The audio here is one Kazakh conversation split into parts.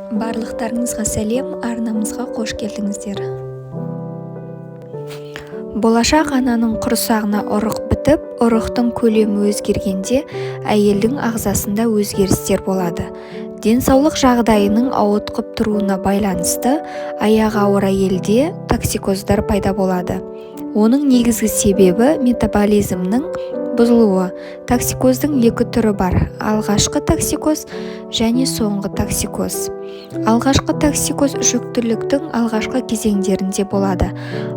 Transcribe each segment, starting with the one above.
Барлықтарыңызға сәлем! Арнамызға қош келдіңіздер! Болашақ ананың құрсағына ұрық бітіп, ұрықтың көлемі өзгергенде әйелдің ағзасында өзгерістер болады. Денсаулық жағдайының ауытқып тұруына байланысты аяғы ауыр әйелде токсикоздар пайда болады. Оның негізгі себебі – метаболизмнің бұзылуы. Токсикоздың екі түрі бар: алғашқы токсикоз және соңғы токсикоз. Алғашқы токсикоз жүктіліктің алғашқы кезеңдерінде болады,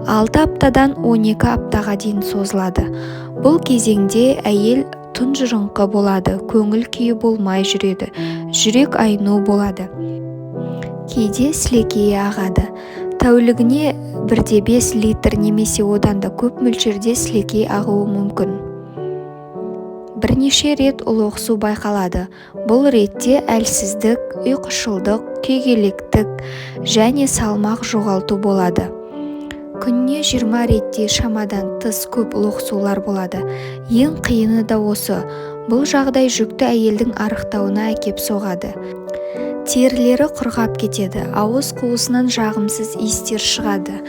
6 аптадан 12 аптаға дейін созылады. Бұл кезеңде әйел тұнжырыңқы болады, көңіл күйі болмай жүреді, жүрек айну болады, кейде сілекейі ағады. Тәулігіне 1,5 литр немесе одан да көп мөлшерде сілекей ағуы мүмкін. Бірнеше рет лоқсу байқалады. Бұл ретте әлсіздік, ұйқышылдық, күйгелектік және салмақ жоғалту болады. Күніне 20 реттей шамадан тыс көп лоқсулар болады. Ең қиыны да осы. Бұл жағдай жүкті әйелдің арықтауына әкеп соғады. Терілері құрғап кетеді, ауыз қуысынан жағымсыз иістер шығады,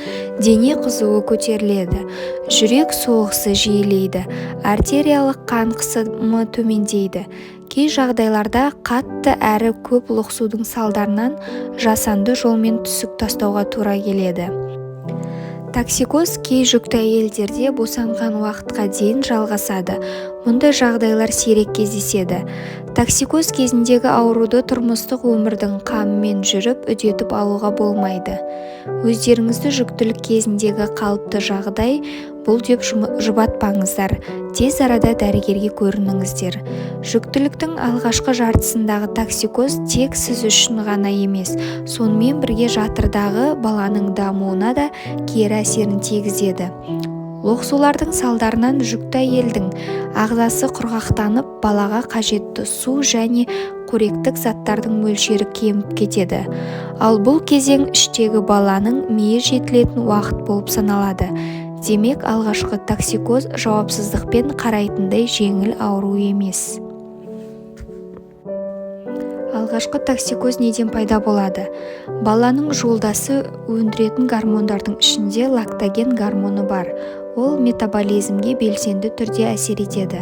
дене қызуы көтеріледі, жүрек соғысы жиілейді, артериялық қан қысымы төмендейді. Кей жағдайларда қатты әрі көп лоқсудың салдарынан жасанды жолмен түсік тастауға тура келеді. Токсикоз кей жүкті әйелдерде босанған уақытқа дейін жалғасады. Мұндай жағдайлар сирек кездеседі. Токсикоз кезіндегі ауруды тұрмыстық өмірдің қамымен жүріп үдетіп алуға болмайды. Өздеріңізді жүктілік кезіндегі қалыпты жағдай бұл деп жұбатпаңыздар, тез арада дәрігерге көрініңіздер. Жүктіліктің алғашқы жартысындағы токсикоз тек сіз үшін ғана емес, сонымен бірге жатырдағы баланың дамуына да кері әсерін тигізеді. Лоқсулардың салдарынан жүкті әйелдің ағзасы құрғақтанып, балаға қажетті су және қоректік заттардың мөлшері кеміп кетеді. Ал бұл кезең іштегі баланың миы жетілетін уақыт болып саналады. Демек, алғашқы токсикоз жауапсыздықпен қарайтындай жеңіл ауру емес. Алғашқы токсикоз неден пайда болады? Баланың жолдасы өндіретін гормондардың ішінде лактоген гормоны бар. Ол метаболизмге белсенді түрде әсер етеді,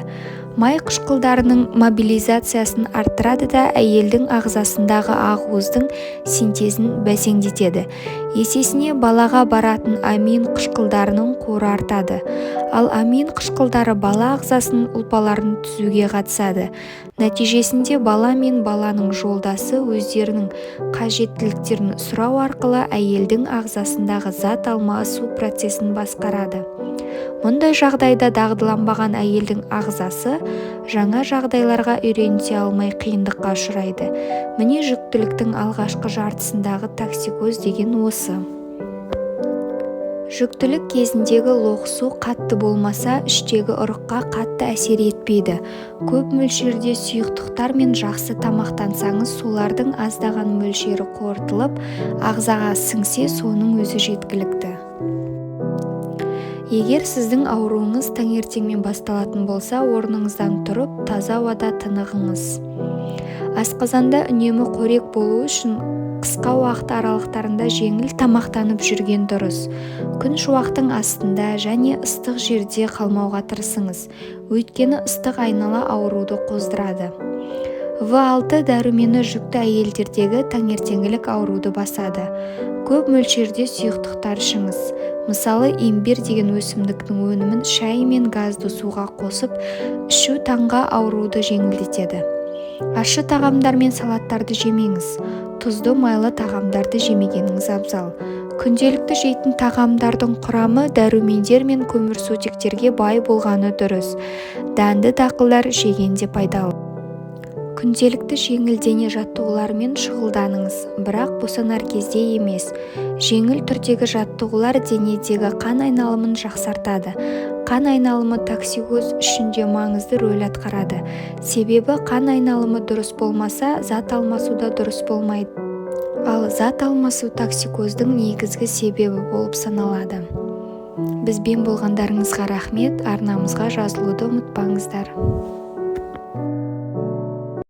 май қышқылдарының мобилизациясын арттырады да, әйелдің ағзасындағы ақуыздың синтезін бәсеңдетеді. Есесіне балаға баратын амин қышқылдарының қоры артады. Ал амин қышқылдары бала ағзасының ұлпаларын түзуге қатысады. Нәтижесінде бала мен баланың жолдасы өздерінің қажеттіліктерін сұрау арқылы әйелдің ағзасындағы зат алмасу процесін басқарады. Мұндай жағдайда дағдыланбаған әйелдің ағзасы жаңа жағдайларға үйренісе алмай, қиындыққа ұшырайды. Міне, жүктіліктің алғашқы жартысындағы токсикоз деген осы. Жүктілік кезіндегі лоқсу қатты болмаса, іштегі ұрыққа қатты әсер етпейді. Көп мөлшерде сұйықтықтар мен жақсы тамақтансаңыз, солардың аздаған мөлшері қорытылып, ағзаға сіңсе, соның өзі жеткілікті. Егер сіздің ауруыңыз таңертеңмен басталатын болса, орныңыздан тұрып, таза ауада тынығыңыз. Асқазанда үнемі қорек болу үшін қысқа уақыт аралықтарында жеңіл тамақтанып жүрген дұрыс. Күн шуақтың астында және ыстық жерде қалмауға тырысыңыз, өйткені ыстық айнала ауруды қоздырады. В6 дәрумені жүкті әйелдердегі таңертеңгілік ауруды басады. Көп мөлшерде сұйықтықтар ішіңіз. Мысалы, имбирь деген өсімдіктің өнімін шай мен газды суға қосып ішу таңғы ауруды жеңілдетеді. Ащы тағамдар мен салаттарды жемеңіз. Тұзды, майлы тағамдарды жемегеніңіз абзал. Күнделікті жейтін тағамдардың құрамы дәрумендер мен көмірсутектерге бай болғаны дұрыс. Дәнді дақылдар жеген де пайдалы. Күнделікті жеңіл дене жаттығуларымен шұғылданыңыз, бірақ босанар кезде емес. Жеңіл түрдегі жаттығулар денедегі қан айналымын жақсартады. Қан айналымы токсикоз үшін де маңызды рөл атқарады. Себебі қан айналымы дұрыс болмаса, зат алмасу да дұрыс болмайды. Ал зат алмасу токсикоздың негізгі себебі болып саналады. Бізбен болғандарыңызға рахмет! Арнамызға жазылуды ұмытпаңыздар.